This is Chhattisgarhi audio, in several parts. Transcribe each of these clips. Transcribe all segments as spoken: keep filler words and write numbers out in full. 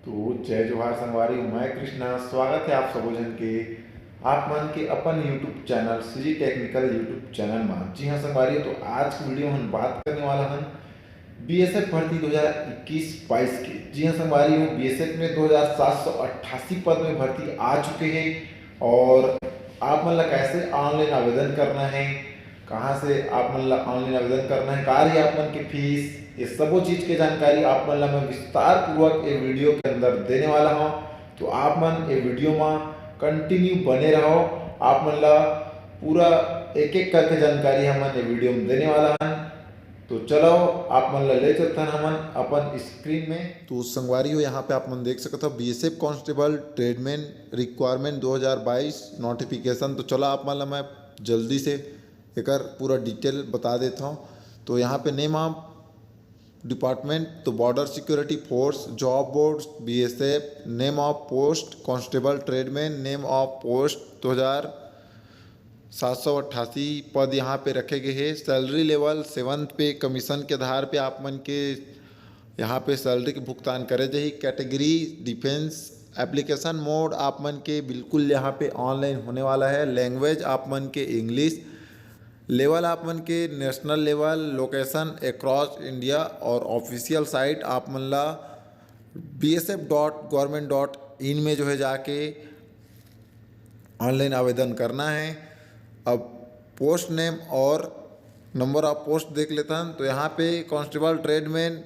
तो जय जोहार संगवारी, मैं कृष्णा। स्वागत है आप सबो झन के, आप मन के अपन YouTube channel CG Technical YouTube channel मा। जी हाँ संगवारी, तो आज की वीडियो में हम बात करने वाला हन बीएसएफ भर्ती दो हज़ार इक्कीस बाईस के। जी हाँ संगवारी हो, बीएसएफ में दो हज़ार सात सौ अट्ठासी पद में भर्ती आ चुके हैं और आप मन ला कैसे ऑनलाइन आवेदन करना है, कहाँ से आप मन ला ऑनलाइन आवेदन करना है, का रही आप मन के फीस, ये सबो चीज के जानकारी आप मन ला मैं विस्तार पूर्वक ये वीडियो के अंदर देने वाला हूँ। तो आप मन ये वीडियो में कंटिन्यू बने रहो, आप मन ला पूरा एक एक करके जानकारी हमन ये वीडियो में देने वाला हन। तो चलो आप मन ला ले चलथन हमन अपन स्क्रीन में। तो संगवारी हो, यहाँ पे आप मन देख सकत हो बीएसएफ कांस्टेबल ट्रेडमैन रिक्वायरमेंट दो हज़ार बाईस नोटिफिकेशन। तो चलो आप मन ला मैं जल्दी से एकर पूरा डिटेल बता देता हूँ। तो यहाँ पे नेम ऑफ डिपार्टमेंट तो border security force, job board BSF, name of post constable tradesman, name of post दो हज़ार सात सौ अट्ठासी पद यहाँ पे रखे गए हैं। सैलरी लेवल सेवन्थ पे कमीशन के आधार पे आप मन के यहाँ पे सैलरी के भुगतान करे जाही। Category defence. एप्लीकेशन मोड आप मन के बिल्कुल यहाँ पे ऑनलाइन होने वाला है। लैंग्वेज आप मन के इंग्लिश। लेवल आप मन के national level, location across India और ऑफिशियल साइट आप मन ला B S F dot government dot in में जो है जाके ऑनलाइन आवेदन करना है। अब पोस्ट नेम और नंबर ऑफ पोस्ट देख लेता हूँ। तो यहाँ पे कांस्टेबल ट्रेडमैन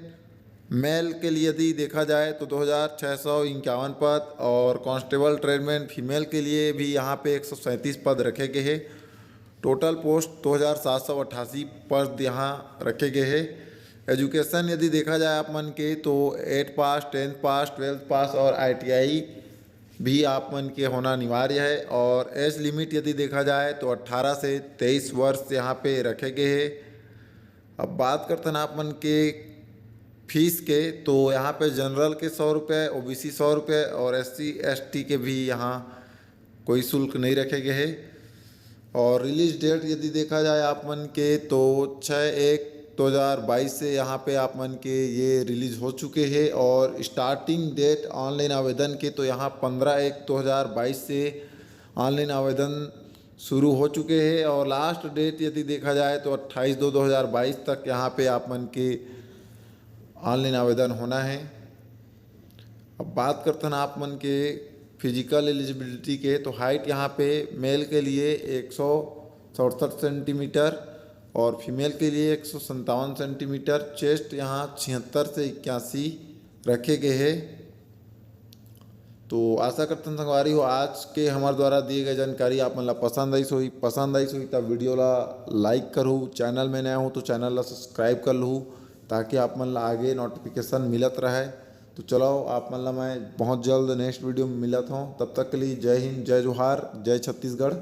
मेल के लिए यदि देखा जाए तो दो हज़ार छः सौ इक्यावन पद और कांस्टेबल ट्रेडमैन फीमेल के लिए भी यहाँ पे एक सौ सैंतीस पद रखे गए हैं। टोटल पोस्ट दो हज़ार सात सौ अट्ठासी पद यहाँ रखे गए हैं। एजुकेशन यदि देखा जाए आप मन के तो eight pass, tenth pass, twelfth pass और आईटीआई भी आप मन के होना अनिवार्य है। और एज लिमिट यदि देखा जाए तो अट्ठारह से तेईस वर्ष यहाँ पे रखे गए हैं। अब बात करते हैं आप मन के फीस के, तो यहाँ पे जनरल के सौ रुपये, ओबीसी सौ रुपये और एससी एसटी के भी यहाँ कोई शुल्क नहीं रखे गए हैं। और रिलीज डेट यदि देखा जाए आप मन के तो छः एक दो हज़ार बाईस से यहाँ पे आप मन के ये रिलीज हो चुके हैं और स्टार्टिंग डेट ऑनलाइन आवेदन के तो यहाँ पन्द्रह एक दो हज़ार बाईस से ऑनलाइन आवेदन शुरू हो चुके हैं और लास्ट डेट यदि देखा जाए तो अट्ठाईस दो दो हज़ार बाईस तक यहाँ पे आप मन के ऑनलाइन आवेदन होना है। अब बात करते हैं आप मन के फिजिकल एलिजिबिलिटी के, तो हाइट यहाँ पे मेल के लिए एक सौ सड़सठ सेंटीमीटर और फीमेल के लिए एक सौ संतावन सेंटीमीटर। चेस्ट यहाँ छिहत्तर से इक्यासी रखे गए हैं। तो आशा करते हैं संगवारी हो, आज के हमारे द्वारा दिए गए जानकारी आप मन ला पसंद आइस होही। पसंद आइस होही तब वीडियो ला लाइक करू, चैनल में नया हो तो चैनल ला सब्सक्राइब कर लू, ताकि आप मन ला आगे नोटिफिकेशन मिलत रहे। तो चलो आप मन ला मैं बहुत जल्द नेक्स्ट वीडियो में मिलत हूँ। तब तक के लिए जय हिंद, जय जोहार, जय छत्तीसगढ़।